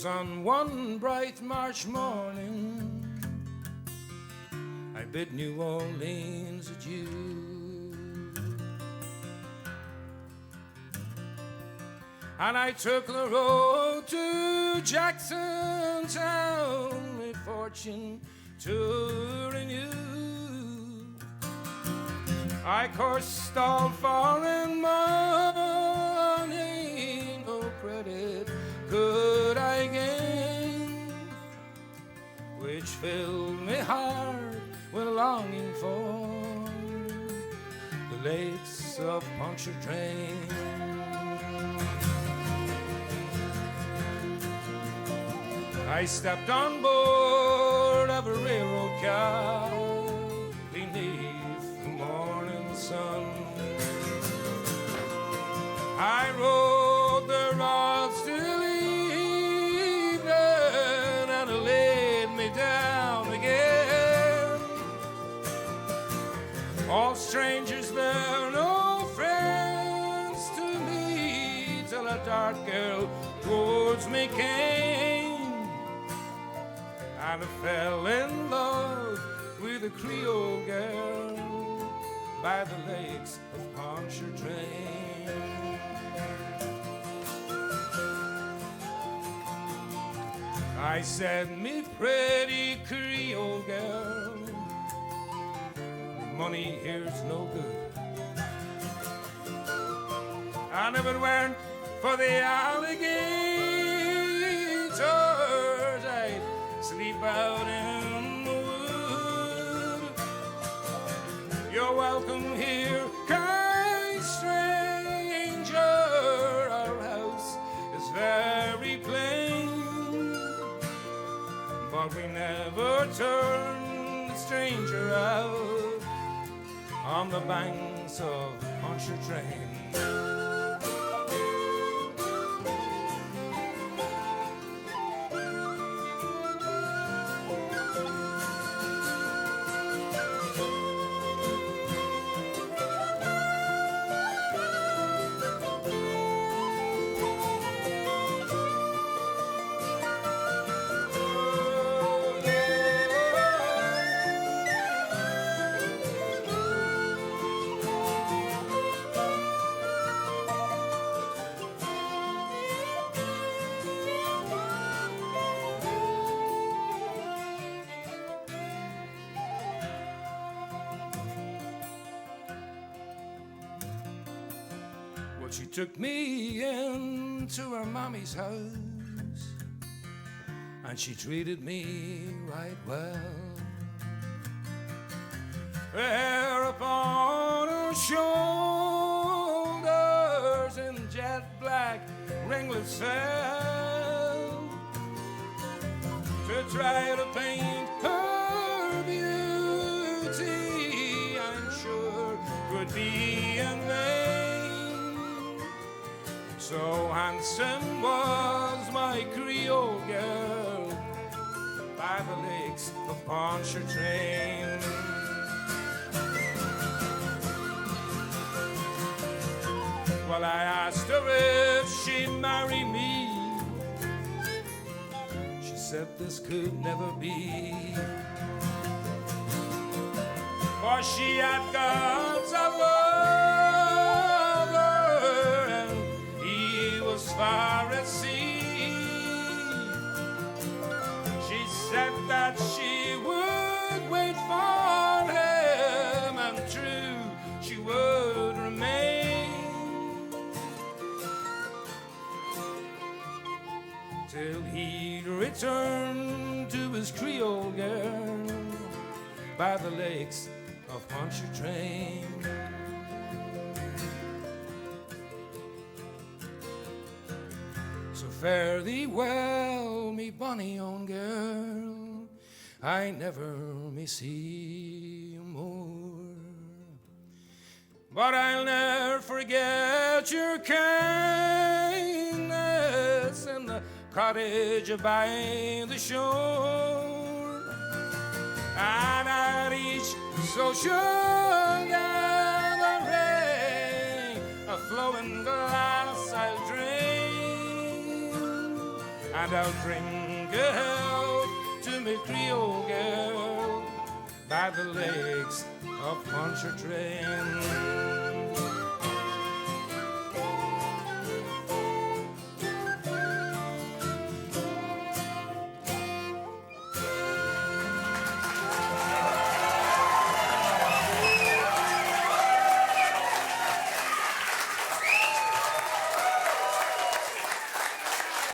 Was on one bright March morning I bid New Orleans adieu. And I took the road to Jackson Town, my fortune to renew. I cursed all foreign money, no credit could I gain, which filled me heart with longing for the lakes of Pontchartrain. I stepped on board of a railroad car beneath the morning sun. I rode the rods till evening and it laid me down again. All strangers there, no friends to me, till a dark girl towards me came. And I fell in love with a Creole girl by the lakes of Pontchartrain. I said, me pretty Creole girl, money here's no good. And if it weren't for the alligators, I'd sleep out in the wood. You're welcome here, kind stranger. Our house is very plain, but we never turn the stranger out on the banks of Pontchartrain. Well, she took me into her mommy's house and she treated me right well. Her hair upon her shoulders in jet black ringlets fell to try to paint her beauty, I'm sure would be in vain. So handsome was my Creole girl by the lakes of Pontchartrain. Well, I asked her if she'd marry me. She said this could never be. For she had got a lover and he was far at sea. She said that she would wait for him and true she would remain till he'd return to his Creole girl by the lakes of Pontchartrain. So fare thee well, me bonny own girl, I never may see you more. But I'll ne'er forget your kindness in the cottage by the shore. And at each social gathering, a flowing glass I'll drain. And I'll drink a health to my Creole girl by the lakes of Pontchartrain.